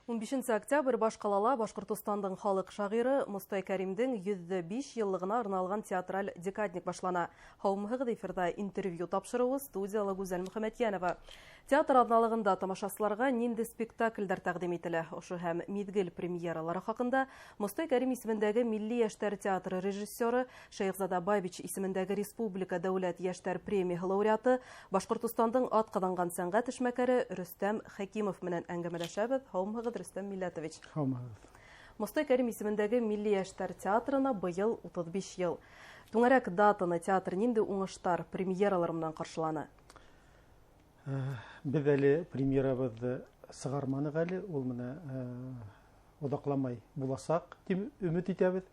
15 октябрь баш ҡалала Башҡортостандың халыҡ шағиры Мостай Кәримдең 105 йыллығына арналған театраль декадник башлана. Һаумыһығыҙ, эфирҙа интервью тапшырыуы, студияла Гүзәл Мөхәмәтйәнова. Театр аҙналығында тамашасыларға ниндәй спектаклдәр тәҡдим ителә? Ошо һәм миҙгел премьералары хаҡында Мостай Кәрим исемендәге Милли йәштәр театры режиссеры, Шәйехзада Бабич исемендәге Республика дәүләт йәштәр премияһы лауреаты, Башҡортостандың атҡаҙанған сәнғәт эшмәкәре Рөстәм Хәкимов менән әңгәмәләшәбеҙ. Һаумыһығыҙ, Рөстәм Милләтович. Һаумыһығыҙ. Мостай Кәрим исемендәге Милли йәштәр театрына быйыл 35 йыл. Түңәрәк датаны театр ниндәй уңыштар, премьералар менән ҡаршыланы? Беҙ әле премьерабыҙҙы сығарманыҡ әле, ул менә оҙаҡламай буласаҡ тип өмөт итәбеҙ.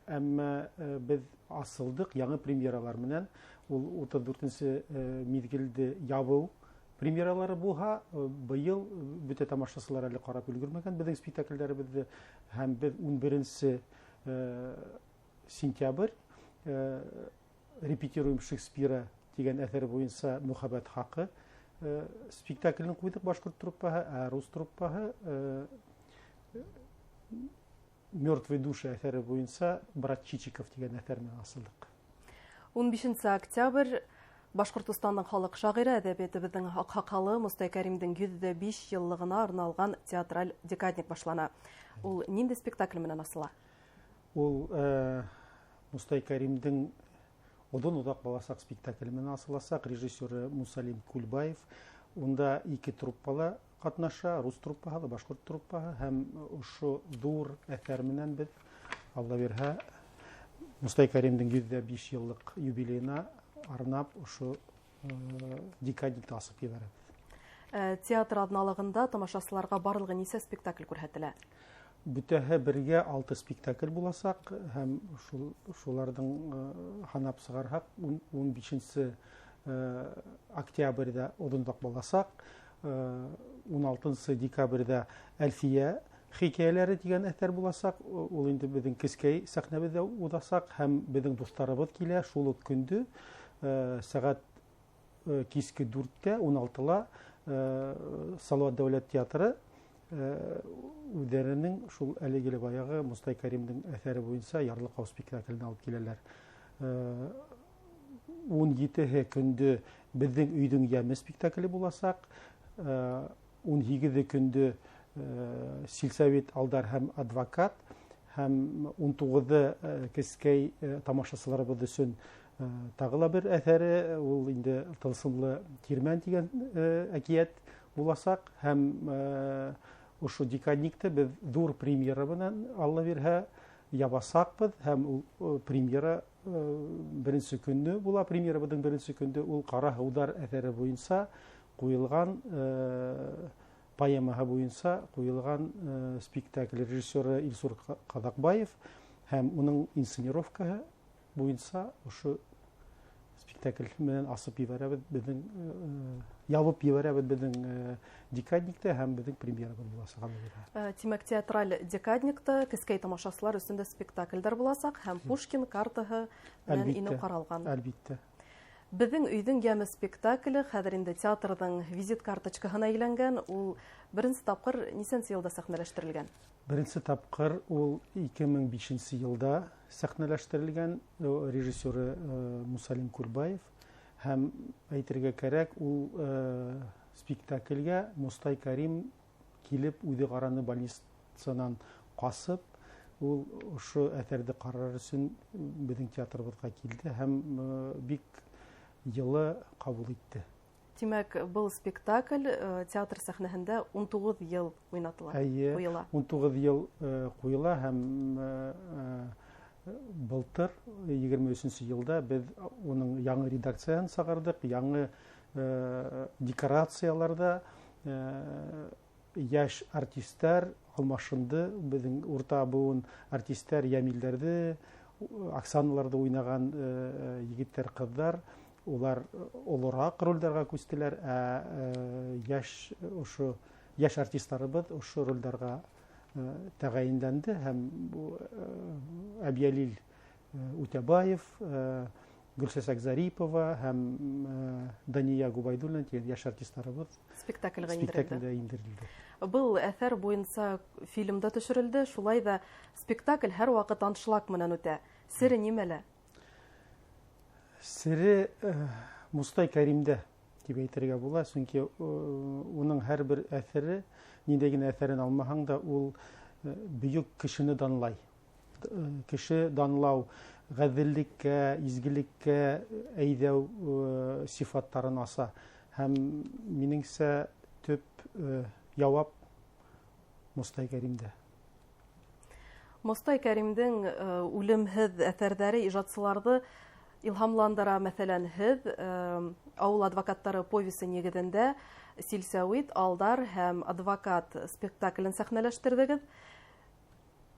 Әммә беҙ асылдыҡ яңы премьералар менән. Ул 34-нсе миҙгелде ябыу премьералары булһа, быйыл бөтә тамашасылар әле ҡарап өлгөрмәгән беҙҙең спектаклдәребеҙҙе, һәм беҙ 11 сентябрь «Репетируем Шекспира» тигән әҫәр буйынса «Мөхәббәт хаҡы» спектаклен ҡуйҙыҡ башҡорт труппаһы, ә рус труппаһы «Мертвые души» әҫәре буйынса «Брат Чичиков» тигән әҫәр менән асылдыҡ. 15 октябрь Башҡортостандың халыҡ шағиры, әҙәбиәтебеҙҙең аҡһаҡалы Мостай Кәримдең 105 йыллығына арналған театраль декадник башлана. Ул ниндәй спектакль менән асыла? Ул Мостай Кәримдең «Оҙон оҙаҡ баласаҡ» спектакле менән асыласаҡ, режиссеры Мусалим Кульбаев. Унда ике труппала ҡатнаша, рус труппаһы ла, башҡорт труппаһы, һәм ошо ҙур әҫәр менән беҙ, Алла бирһә, Мостай Кәримдең 105 йыллыҡ юбилейына арнап ошо декадникты асып ебәрәбеҙ. Театр аҙналығында тамашасыларға барлығы нисә спектакль күрһәтелә? Бөтәһе бергә 6 спектакль буласаҡ, һәм шуларҙың һанап сығарһаҡ, 15 октябрҙә «Оҙондаҡ баласаҡ», 16 декабрҙә «Әлфиә хикәйәләре» тигән әҫәр буласаҡ. Ул инде беҙҙең кескәй сәхнәбеҙҙә уҙасаҡ, һәм беҙҙең дуҫтарыбыҙ килә шул уҡ көндө, сәғәт киске 4-тә, 16-ла Салауат дәүләт театры үҙҙәренең шул әлеге лә баяғы Мостай Кәримдең әҫәре буйынса «Ярлыҡау» спектаклен алып киләләр. 17-һе көндө «Беҙҙең өйҙөң йәме» спектакле буласаҡ. 18-һе көндө «Сельсовет Алдар һәм адвокат», һәм 19-ы кескәй тамашасыларыбыҙ өсөн тағы ла бер әҫәре, ул инде «Тылсымлы тирмән» тигән әкиәт буласаҡ. Һәм ошо декадникты беҙ ҙур премьера менән, Алла бирһә, ябасаҡбыҙ, һәм ул премьера беренсе көндө була. Премьерабыҙҙың беренсе көндө ул «Ҡара һыуҙар» әҫәре буйынса ҡуйылған, поэмаһы буйынса ҡуйылған спектакль, режиссеры Илсур Ҡаҙаҡбаев, һәм уның инсценировкаһы буйынса ошо спектакль менән асып ебәрәбеҙ, беҙҙең ябып ебәрәбеҙ беҙҙең декадникты, һәм беҙҙең премьерабыҙ буласаҡ. Тимәк, театраль декадникта кескәй тамашасылар өсөн дә спектаклдәр буласаҡ, һәм Пушкин картаһы менән инеү ҡаралған. Әлбиттә. «Беҙҙең өйҙөң йәме» спектакле хәҙер инде театрҙың визит карточкаһына әйләнгән. Ул беренсе тапҡыр нисәнсе йылда сәхнәләштерелгән? Беренсе тапҡыр ул 2005 йылда сәхнәләштерелгән, режиссеры Мусалим Кульбаев. Һәм әйтергә кәрәк, ул спектаклгә Мостай Кәрим килеп үҙе ҡараны, больницанан ҡасып, ул ошо әҫәрҙе ҡарар өсөн беҙҙең театрыбыҙға килде һәм бик йылы ҡабул итте. Тимәк, был спектакль театр сәхнәһендә 19 йыл уйнатыла, Эйе, ҡуйыла. 19 йыл ҡуйыла, һәм былтыр 23 йылда беҙ уның яңы редакцияһын сығарҙыҡ, яңы декорацияларҙа, йәш артистар алмашынды, беҙҙең урта быуын артистар Йәмилдәрҙе, Оксаналарҙы уйнаған егеттәр, ҡыҙҙар, улар олораҡ ролдәргә күстеләр, ә ошо йәш артистарыбыҙ ошо ролдәргә тәғәйенләнде, һәм Әбйәлил Үтәбаев, Гөлсәсәк Зарипова һәм Дания Губайдуллина тигән йәш артистларыбыҙ спектаклгә индерелде. Был әҫәр буйынса фильм да төшөрөлдө, шулай ҙа спектакль һәр ваҡыт аншлаг менән үтә. Сере нимәлә? Сере Мостай Кәримдә тип әйтергә була, сөнки уның һәр бер әҫәре, ниндәй генә әҫәрен алмаһаң да, ул бөйөк кешене данлай. Кеше данлау, ғәҙеллеккә, изгелеккә әйҙәү сифаттарын аса. Һәм минеңсә төп яуап Мостай Кәримдә. Мостай Кәримдең үлемһеҙ әҫәрҙәре ижадсыларҙы илһамландыра. Мәҫәлән, һеҙ «Ауыл адвокаттары» повесы нигеҙендә «Силсәүит», «Алдар» һәм «Адвокат» спектаклен сәхнәләштерҙегеҙ.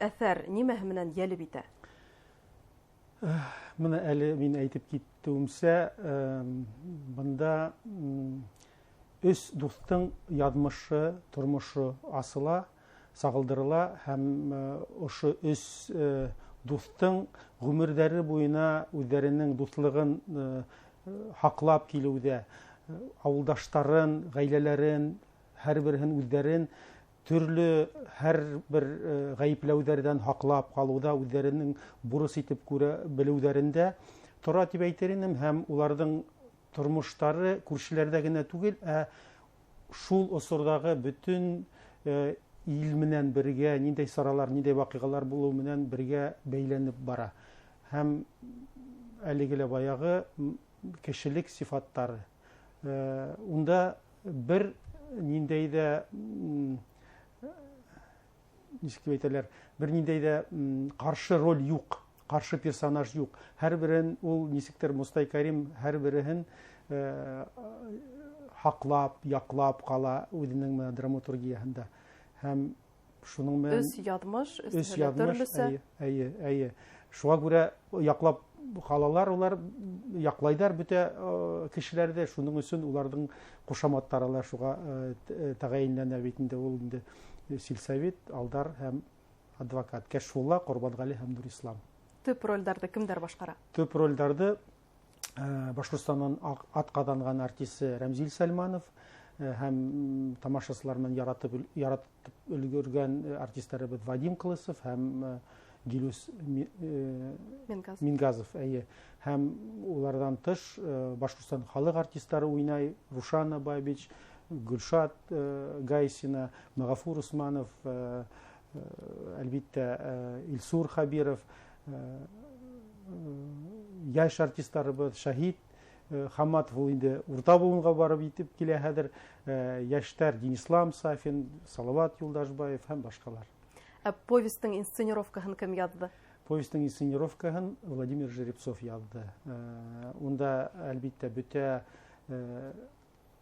Әҫәр нимәһе менән йәлеп итә? Бына әле мин әйтеп китеүемсә, бында өс дуҫтың яҙмышы, тормошо асыла, сағылдырыла һәм ошо өс дуҫтың ғүмерҙәре буйына үҙҙәренең дуҫлығын һаҡлап килеүҙә, ауылдаштарын, ғаиләләрен, һәр береһен үҙҙәрен төрлө һәр бер ғәйепләүҙәрҙән һаҡлап ҡалыуҙа үҙҙәренең бурыс итеп күрә белеүҙәрендә тора тип әйтер инем. Һәм уларҙың тормоштары күршеләрҙә генә түгел, ә шул осорҙағы бөтөн ил менән бергә ниндәй саралар, ниндәй ваҡиғалар булыу менән бергә бәйләнеп бара. Һәм әлеге лә баяғы кешелек сифаттары. Унда бер ниндәй ҙә, нисек тип әйтәләр, бер ниндәй ҙә ҡаршы роль юҡ, ҡаршы персонаж юҡ. Һәр береһен ул нисектер Мостай Кәрим һәр береһен һаҡлап, яҡлап ҡала үҙенең менән драматургияһында. Һәм шуның менән өс яҙмыш, өс яҙмыш, әйе, әйе. Шуға күрә яҡлап ҡалалар, улар яҡлайҙар бөтә кешеләрҙе, шуның өсөн уларҙың ҡушаматтары ла шуға тәғәйенләнә бит инде. Ул инде Силсәүит, Алдар һәм адвокат, Кәшфулла, Ҡорбанғәле һәм Нурислам. Төп ролдәрҙе кемдәр башҡара? Төп ролдәрҙе Башҡортостандан ат ҡаҙанған артисы Рәмзил Сәлманов һәм тамашасылар менән яратып өлгөргән артистарыбыҙ Вадим Ҡылысов һәм Гилюс Мингазов, әйе. Һәм уларҙан тыш Башҡортостан халыҡ артистары уйнай: Рушана Бабич, Гөлшат Гайсина, Мәғәфүр Усманов, әлбиттә, Илсур Хәбиров, йәш артистарыбыҙ Шаһит Хаматов, ул инде урта быуынға барып етеп килә хәҙер, йәштәр Динислам Сафин, Салават Юлдашбаев һәм башҡалар. Ә повестың инсценировкаһын кем яҙҙы? Повестың инсценировкаһын Владимир Жеребцов яҙҙы. Унда әлбиттә бөтә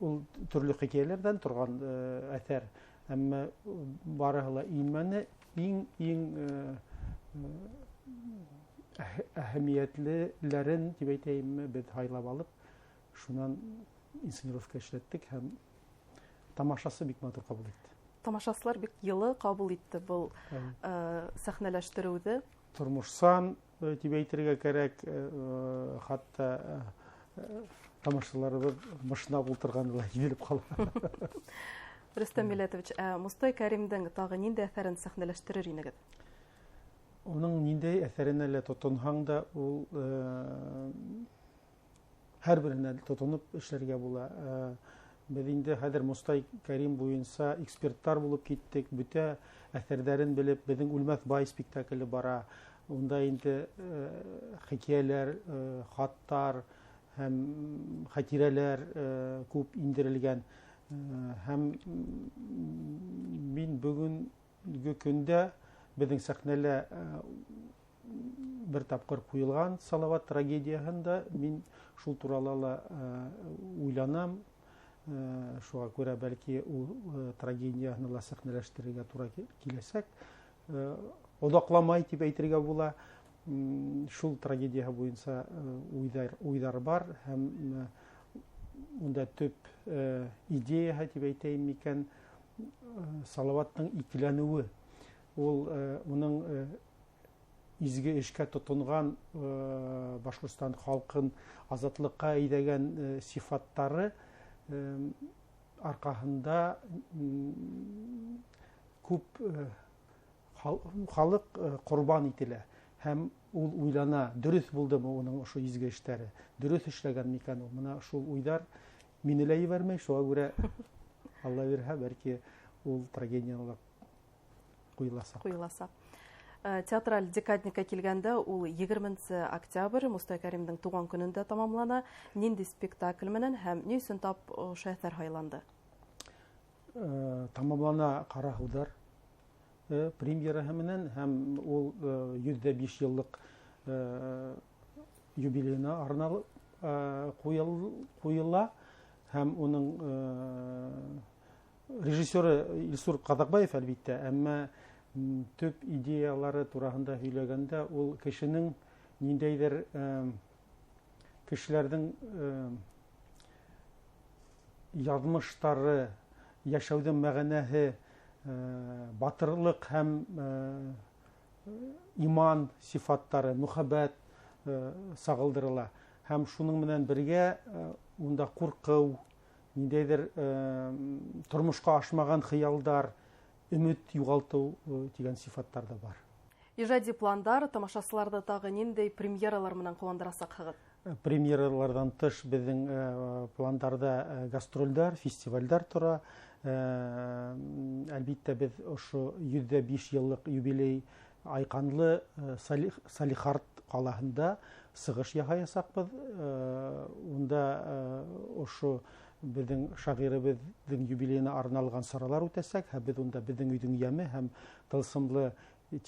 ул төрлө хикәйәләрҙән торған әҫәр, әммә барыһы ла инмәне. Иң әһәмиәтлеләрен тип әйтәйемме, беҙ һайлап алып, шунан инсценировка эшләттек һәм тамашасы бик матур ҡабул итте. Тамашасылар бик йылы ҡабул итте был сәхнәләштереүҙе. Тормошсан тип әйтергә кәрәк, хатта тамашасыларыбыҙ мышнап ултырғаны ла һиҙелеп ҡала. Рөстәм Милләтович, ә Мостай Кәримдең тағы ниндәй әҫәрен сәхнәләштерер инегеҙ? Уның ниндәй әҫәренә лә тотонһаң да, ул һәр береһенә тотоноп эшләргә була. Беҙ инде хәҙер Мостай Кәрим буйынса эксперттар булып киттек, бөтә әҫәрҙәрен белеп, беҙҙең Үлмәҫ бай спектакле бара. Унда инде хикәйәләр, хаттар һәм хәтирәләр күп индерелгән. Һәм мин бөгөнгө көндә беҙҙең сәхнәлә бер тапҡыр ҡуйылған Салават трагедияһында мин шул турала ла уйланам. Шуға күрә бәлки ул трагедияһын ла сәхнәләштерергә тура киләсәк. Оҙаҡламай тип әйтергә була. Шул трагедияһы буйынса уйҙар бар һәм унда төп идеяһы тип әйтәйем микән, Салаваттың икеләнеүе. Ул уның изге эшкә тотонган, Башҡортостан халҡын азатлыҡҡа әйҙәгән сифаттары арҡаһында күп халыҡ ҡорбан ителә. Һәм ул уйлана, дөрөҫ булдымы уның ошо изге эштәре, дөрөҫ эшләгән микән ул? Мына шул уйҙар мине лә ебәрмәй, шуға күрә Алла бирһә, бәлки ул трагедияны ла ҡуйыласаҡ. Ҡуйыласаҡ. Театраль декадникка килгәндә, ул 20 октябрь Мостай Кәримдең тыуған көнөндә тамамлана. Ниндәй спектакль менән һәм ни өсөн тап ошо әҫәр һайланды? Тамамлана Ҡара һыуҙар премьераһы менән, һәм ул 105 йыллыҡ юбилейына арналып ҡуйыла, һәм уның режиссеры Илсур Ҡаҙаҡбаев, әлбиттә, әммә төп идеялары тураһында һөйләгәндә, ул кешенең ниндәйҙер кешеләрҙең яҙмыштары, йәшәүҙең мәғәнәһе, батырлыҡ һәм иман сифаттары, мөхәббәт сағылдырыла. Һәм шуның менән бергә унда ҡурҡыу, ниндәйҙер тормошҡа ашмаған хыялдар, өмөт юғалтыу тигән сифаттар да бар. Ижади пландар, тамашасыларҙы тағы ниндәй премьералар менән ҡыуандырасаҡһығыҙ? Премьераларҙан тыш беҙҙең пландарҙа гастролдәр, фестивалдәр тора. Әлбиттә, беҙ ошо 105 йыллыҡ юбилей Айҡанлы Салихард ҡалаһында сығыш яһаясаҡбыҙ. Унда ошо беҙҙең шағирыбыҙҙың юбилейына арналған саралар үтәсәк, һәм беҙ унда беҙҙең өйҙөң йәме һәм тылсымлы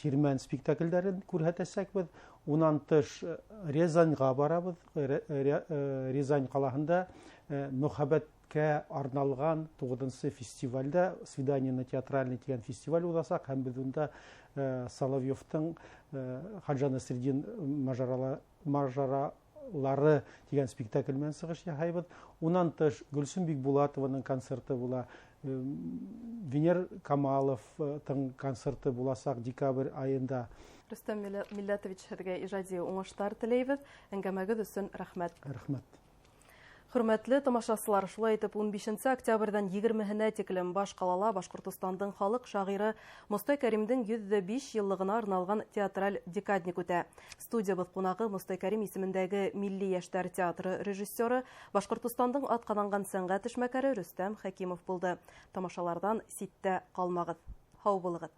тирмән спектаклдәрен күрһәтәсәкбеҙ. Унан тыш Рязаньға барабыҙ. Рязань ҡалаһында мөхәббәткә арналған 9-нсы фестивальдә Свидание на театральный тигән фестиваль уҙасаҡ, һәм беҙ унда Соловьевтың Ходжа Насретдин мажаралары тигән спектакль менән сығыш яһайбыҙ. Унан тыш Гөлсөм Бикбулатованың концерты була, Венер Камаловтың концерты буласаҡ декабрь айында. Рөстәм Милләтович, һеҙгә ижади уңыштар теләйбеҙ. Әңгәмәгеҙ өсөн рәхмәт. Рәхмәт. Хөрмәтле тамашасылар, шулай итеп 15 октябрҙән 20-һенә тиклем баш ҡалала Башҡортостандың халыҡ шағиры Мостай Кәримдең 105 йыллығына арналған театраль декадник үтә. Студиябыҙ ҡунағы Мостай Кәрим исемендәге Милли йәштәр театры режиссеры, Башҡортостандың атҡаҙанған сәнғәт эшмәкәре Рөстәм Хәкимов булды. Тамашаларҙан ситтә ҡалмағыҙ. Һау булығыҙ.